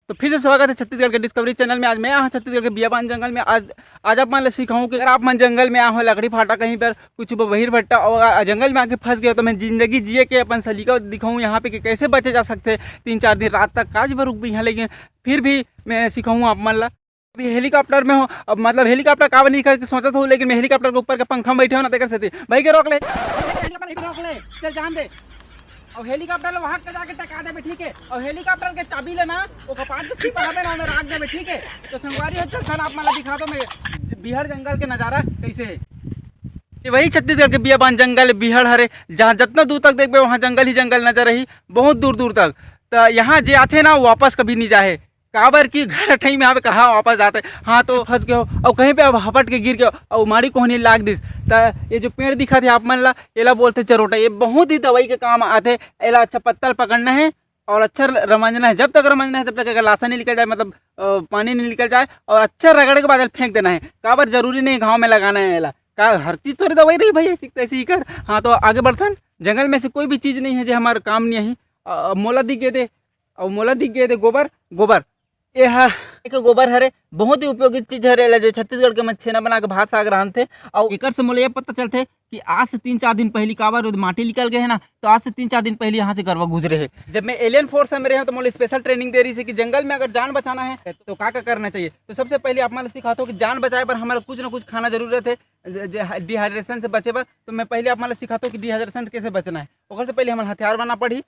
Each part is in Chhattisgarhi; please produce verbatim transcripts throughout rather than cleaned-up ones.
तो फिर से स्वागत है छत्तीसगढ़ के डिस्कवरी चैनल में। आज मैं आया हूँ छत्तीसगढ़ के बियाबान जंगल में। आज आज आप मन ला सिखाऊँ कि अगर आप मन जंगल में आए हो, लकड़ी फाटा कहीं पर कुछ बहिर भट्टा और जंगल में आके फंस गए हो, तो मैं जिंदगी जिए के अपन सलीका दिखाऊँ यहाँ पे कि कैसे बचे जा सकते हैं तीन चार दिन रात तक। काज बर रुक भी है, लेकिन फिर भी मैं सिखाऊँ आप मन ला। अभी हेलीकॉप्टर में हो, अब मतलब हेलीकॉप्टर काबर नहीं करके सोचत हो, लेकिन मैं हेलीकॉप्टर के ऊपर के पंखा में बैठे हो ना, तेकर सेती भाई के रोक ले, हेलीकॉप्टर रोक ले, चल जान दे। और हेलीकॉप्टर ला वहाँ के जाके टका देबे, ठीक है? और हेलीकॉप्टर के चाबी लेना, वो कपाट के छुपा हवे ना, ओमे राख देबे, ठीक है? तो संगवारी हो, चल थाना आप मन ला दिखा दो मैं बिहार जंगल के नजारा कैसे है। ये वही छत्तीसगढ़ के बियाबान जंगल बिहार हरे, जहाँ जितना दूर तक देखबे वहाँ जंगल ही जंगल नजर रही, बहुत दूर दूर तक। तो यहाँ जे आथे ना, वो वापस कभी नहीं जाए, काबर कि घर अठई में आवे, कहाँ वापस जाते। हाँ, तो फंस गए हो और कहीं पे अब हपट के गिर गए हो और माड़ी कोहनी लाग दिस, त ये जो पेड़ दिखत हे आप मन ला, एला बोलथे चरोटा। ये बहुत ही दवाई के काम आथे। एला अच्छा पत्ता ल पकड़ना है और अच्छा रमंजना है। जब तक रमंजना है, तब तक एकर लाशा नहीं निकल जाए, मतलब अ, पानी नहीं निकल जाए, और अच्छा रगड़ के बाद एला फेंक देना है। काबर जरूरी नहीं घाव में लगाना है एला। का हर चीज थोड़ी दवाई रही भैया, सीखते सीखर। हाँ, तो आगे बढ़थन। जंगल में से कोई भी चीज नहीं है जो हमारे काम नहीं आई। अ, मोला दिख गए थे, और मोला दिख गए थे गोबर। गोबर, ये हा एक गोबर हरे, बहुत ही उपयोगी चीज हरे। एला जे छत्तीसगढ़ के मन छेना बना के भात साग रांधथे। और एकर से मोला ये पता चलथे कि आज से तीन चार दिन पहली, काबर ओदे माटी निकल गए है ना, तो आज से तीन चार दिन पहले यहाँ से गरवा गुजरे है। जब मैं एलियन फोर्स में रहे हूँ, तो मोला स्पेशल ट्रेनिंग दे रही है कि जंगल में अगर जान बचाना है तो का का करना चाहिए। तो सबसे पहले आप मन ला सिखाता हूँ कि जान बचाए बर हमारा कुछ ना कुछ खाना जरूरत है, ज-, ज-, डिहाइड्रेशन से बचे बर। तो मैं पहले आप मन ला सिखाता हूँ कि डिहाइड्रेशन से कैसे बचना है। ओकर से पहले हमन हथियार बना पड़ी।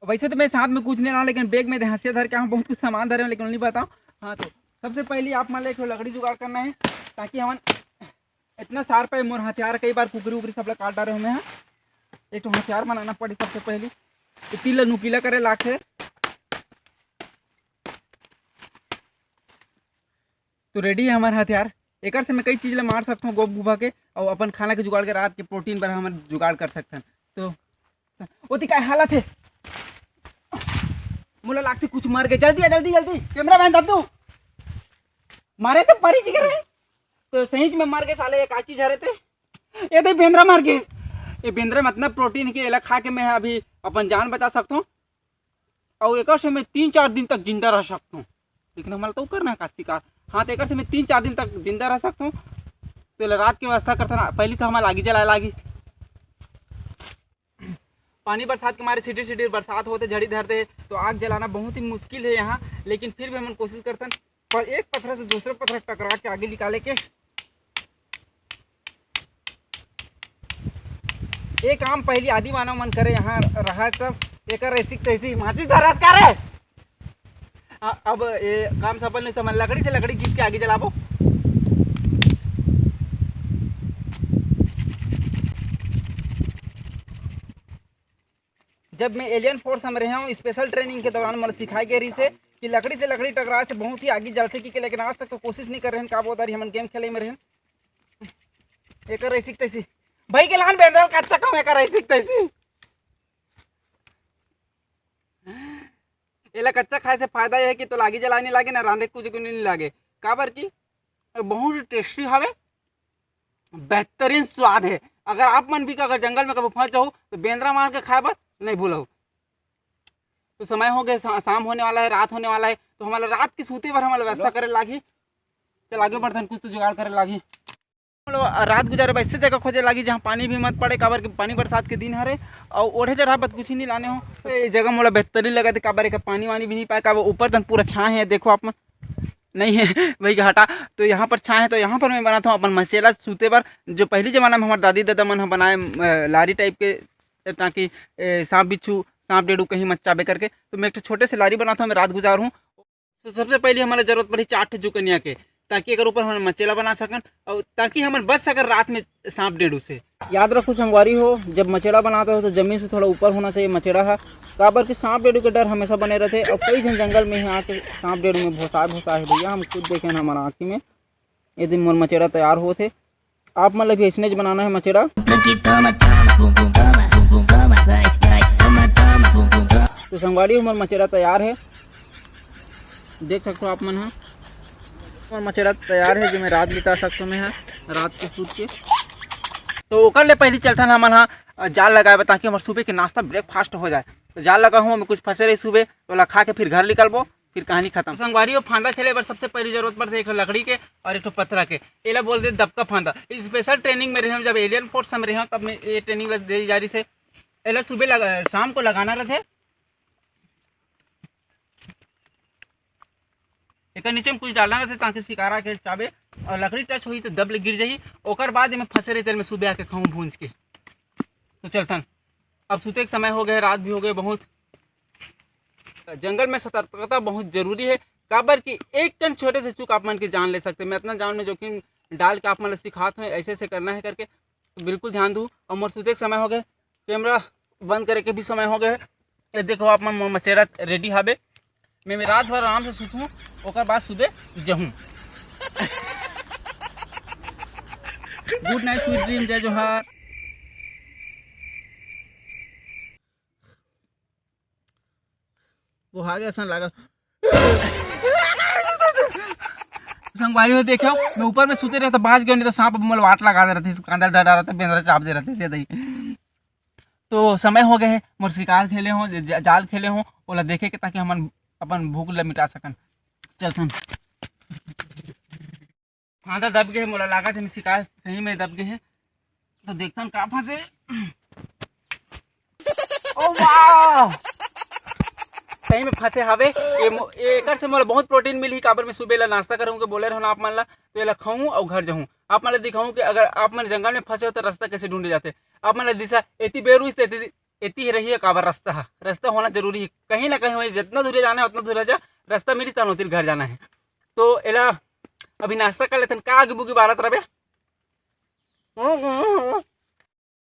वैसे तो मैं साथ में कुछ नहीं ला, लेकिन बैग में हंसिया धर के आऊँ, बहुत कुछ सामान धरे हूँ, लेकिन नहीं बताओ। हाँ, तो सबसे पहले आप मन ला एक ठो लकड़ी जुगाड़ करना है, ताकि हमन इतना सार पे मोर हथियार, कई बार कुकरी उकरी सब ला काट डारे हूँ मैं। हाँ, एक ठो हथियार बनाना पड़ी सबसे पहले। तो तीर ला नुकीला करे लागथे। तो रेडी है हमार हथियार। एकर से मैं कई चीज ला मार सकथों, गोप गुफा के, और अपन खाना के जुगाड़ के, रात के प्रोटीन बर हमन जुगाड़ कर सकथन। तो ओती काय हालत है, मोला लागथे कुछ मर गए। जल्दी आ, जल्दी, जल्दी, कैमरा मैन दद्दू, मारे तो परी जिगर है। तो सही में मर गए साले, ये का चीज हरे ते? ये दे बेंदरा मर गइस। ये बेंदरा में इतना प्रोटीन है कि एला खा के मैं अभी अपन जान बचा सकता हूँ, और एकर से मैं तीन चार दिन तक जिंदा रह सकता हूँ। लेकिन हमला तो करना है का शिकार। हाँ, तो एकर से मैं तीन चार दिन तक जिंदा रह सकता हूँ। तो एला रात की व्यवस्था करता ना, पहले तो हमारा लागी जलाए लागी। पानी बरसात के मारे छिटिर छिटिर बरसात होते, झड़ी धरते, तो आग जलाना बहुत ही मुश्किल है यहाँ, लेकिन फिर भी हमन कोशिश करतन पर एक पथरा से दूसरे पथरा टकरा के आगे निकाले के। ये काम पहली आदि मानव मन करे, यहाँ रहा तब एकर ऐसी तैसी माचिस धरस का रे। आ, अब ये काम सफल नहीं, तो हमन लकड़ी से लकड़ी खींच के आगे जलाबो। जब मैं एलियन फोर्स में रहे हूँ, स्पेशल ट्रेनिंग के दौरान मोला सिखाए गए रहिस हे कि लकड़ी से लकड़ी टकराए से बहुत ही आगी जलथे कि, लेकिन आज तक तो कोशिश नहीं करे रहेन, का बोलत रही हमन गेम खेले में रहेन। एकर ऐसी तैसी भाई के लान बेंदल कच्चा कम एकर ऐसी तैसी। एला कच्चा खाए से फायदा ये है कि तो लागी जलाए नहीं लागे ना, रांधे कुछ को नहीं लागे, काबर कि बहुत टेस्टी हवे, बेहतरीन स्वाद है। अगर आप मन भी अगर जंगल में कभी फंस जाओ तो बेंदरा मार के खाए बर नहीं भूलो। तो समय हो गए, शा-, शाम होने वाला है, रात होने वाला है, तो हमारा रात के सूते बर हमारा व्यवस्था करे लागी। चल आगे बढ़थन, कुछ तो जुगाड़ करे लागी। रात गुजारे बर ऐसे जगह खोजे लागी जहाँ पानी भी मत पड़े, काबर के पानी बरसात के दिन हरे, और ओढ़े जगह बत कुछ ही नहीं लाने हो। तो ये जगह मोला बेहतरीन लगा थे, काबर एक पानी वानी भी नहीं पाए, काबर ऊपर तन पूरा छाए है, देखो आप मन नहीं है वही घाटा। तो यहाँ पर छाए है, तो यहाँ पर मैं बनाता हूँ अपन मचेला सूते बर, जो पहली जमाना में हमारे दादी दादा मन ह बनाए, अ, लारी टाइप के, ताकि, ए, सांप बिच्छू, सांप डेडू कहीं मत चाबे करके। तो मैं एक ठो छोटे से लारी बनाता हूँ, मैं रात गुजार हूँ। तो सबसे पहले हमारे जरूरत पड़ी चार ठो जुकनिया के, ताकि एकर ऊपर हम मचेला बना सकन और ताकि हमन बच सकन रात में सांप डेडू से। याद रखो संगवारी हो, जब मचेला बनाते हो तो जमीन से थोड़ा ऊपर होना चाहिए मचेला हा, काबर कि सांप डेडू के डर हमेशा बने रहते। और कई झन जंगल में यहाँ आके सांप डेडू में भोसा भोसा है भैया, हम खुद देखे हमारा आँखी में। ये दिन मोर मचेला तैयार होत हे, आप मन ला भी ऐसने ज बनाना है मचेला। तो संगवारी, हमर मचेला तैयार है, देख सकते हो आप मन ह। हमर मचेला तैयार है, जो मैं रात बिता सकता हूँ मैं ह, रात के सूत के। तो ओकर ले पहली चलथन हमन ह जाल लगाए बर, ताकि हमर सुबह के नाश्ता ब्रेकफास्ट हो जाए। तो जाल लगा हूँ, मैं कुछ फंसे रही सुबह, तो ओला खा के फिर घर निकलबो। फिर कहानी खतम। संगवारी हो, फांदा खेले बर सबसे पहली जरूरत पड़थे एक ठो लकड़ी के और एक ठो पथरा के। एला बोलथे दबका फांदा। स्पेशल ट्रेनिंग में रहेंव, जब एलियन फोर्स में रहेंव, तब में ये ट्रेनिंग ला दे जा रहिस हे। एला सुबह लगा, शाम को लगाना रहिथे। एकर नीचे में कुछ डालना रहिथे ताकि शिकार आके चाबे और लकड़ी टच होही तो दब ले गिर जाही। ओकर बाद एमे फंसे रही तेल में सुबह आके खाऊं भूंज के। तो चलथन, अब सुते के समय हो गए, रात भी हो गए बहुत। जंगल में सतर्कता बहुत जरूरी है, काबर कि एक कन छोटे से चूक आप मन के जान ले सकते। मैं इतना जान में जोखिम डाल के आप मन ला सिखात हूँ, ऐसे ऐसे करना है करके, तो बिल्कुल ध्यान दू। और मोर सुते के समय हो गए, कैमरा बंद करे के भी समय हो गए। ये देखो आप मन, मोर मचेरा रेडी हाबे। मैं, मैं रात भर आराम से सुतहूँ, ओकर बाद सुबह जहूँ। गुड नाइट, स्वीट ड्रीम, जय जोहार। वो आ गया, असन लागल। संगवारी हो, देखो, मैं ऊपर में सुते रहता, बाज गया, नहीं तो सांप मोला वाट लगा दे रहती, कांदा डरा रहता, बेंदरा चाप दे रहते, सीधा ही। तो समय हो गए है, मोर शिकार खेले हो, ज-, जाल खेले हो, ओला देखे के, ताकि हमन अपन भूख ला मिटा सकन। चलथन। फांदा दब गए, मोला लागत हे, शिकार सही में दब गए हे। तो देखथन का फंसे। ओ वाह! सही में फंसे हवे। ये मो-, ये एकर से मोला बहुत प्रोटीन मिलही, काबर मैं सुबह ला नाश्ता करहूँ के बोले रहूँ आप मन ला, तो एला खाऊँ और घर जाऊँ। आप मन ला दिखाऊँ कि अगर आप मन जंगल में फंसे हो तो रास्ता कैसे ढूंढे जाते। आप मन ला दिशा एती बेरुइस ते एती, एती ही रही है काबर रास्ता है, रास्ता होना जरूरी है। कहीं ना कहीं वही जितना दूर जाना है उतना दूर जा, रास्ता मिली तहन ओती घर जाना है। तो एला अभी नाश्ता कर लेथन, का आगी बुगी बारत रहे।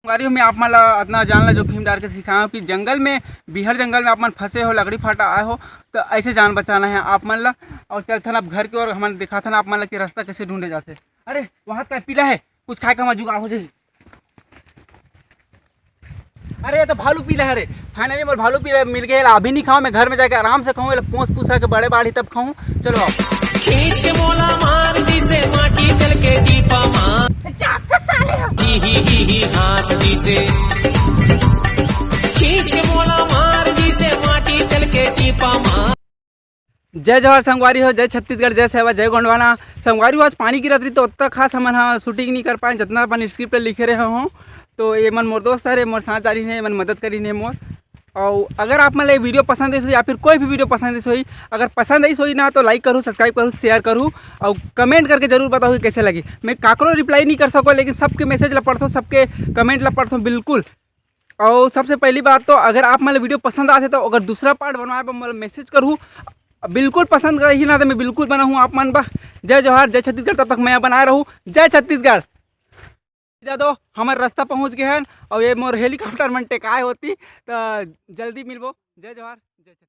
संगवारी हो, मैं आप मन ला अतना जान ला जोखिम डार के सिखाया हूँ कि जंगल में, बिहड़ जंगल में आप मन फंसे हो, लकड़ी फाटा आए हो, तो ऐसे जान बचाना है आप मन ला। और चलथन अब घर के ओर, हमन दिखाथन आप मन ला कि रास्ता कैसे ढूंढे जाथे। अरे, वहाँ का पीला है, कुछ खाए का हमारा जुगाड़ हो जाए। अरे, ये तो भालू पीला है रे। फाइनली मोर भालू पीला मिल गया। अभी नहीं खाऊं, मैं घर में जाके आराम से खाऊं। पोंस पूसा के बड़े बाढ़ी तब खाऊं। चलो आओ। खींच के मोला मार दिसे, माटी चल के टीपा मार। चाप तो साले हो। ही ही ही ही हाँस दिसे। खींच के मोला मार दिसे, माटी चल के टीपा मार। जय जोहार संगवारी हो, जय छत्तीसगढ़, जय सेवा, जय गोंडवाना। संगवारी हो, आज पानी गिरत रही तो उतना खास हमन हा शूटिंग नहीं कर पाए, जितना अपन स्क्रिप्ट लिखे रहे हो। तो ये मन मोर दोस्त हरे, मोर साथ जा रही ने, ये मन मदद करी ने मोर। और अगर आप मन ला ये वीडियो पसंद आइस होही या फिर कोई भी वीडियो पसंद आइस होही, अगर पसंद आइस होही ना तो लाइक करू, सब्सक्राइब करू, शेयर करू और कमेंट करके जरूर बताओ कि कैसे लगी। मैं काकरो रिप्लाई नहीं कर सको, लेकिन सबके मैसेज ला पढ़ता हूँ, सबके कमेंट ला पढ़ता हूँ बिल्कुल। और सबसे पहली बात तो अगर आप मन ला वीडियो पसंद आथे तो अगर दूसरा पार्ट बनवाए बर मोला मैसेज करू, बिल्कुल पसंद करही ना तो मैं बिल्कुल बनाहूँ आप मन बर। जय जोहार, जय छत्तीसगढ़, तब तक मैं बनाए रहूँ। जय छत्तीसगढ़। जा दो, हमर रास्ता पहुँच गए हैं और ये मोर हेलीकॉप्टर मन टेकाए होती, तो जल्दी मिलबो। जय जोहार, जय छत्तीसगढ़।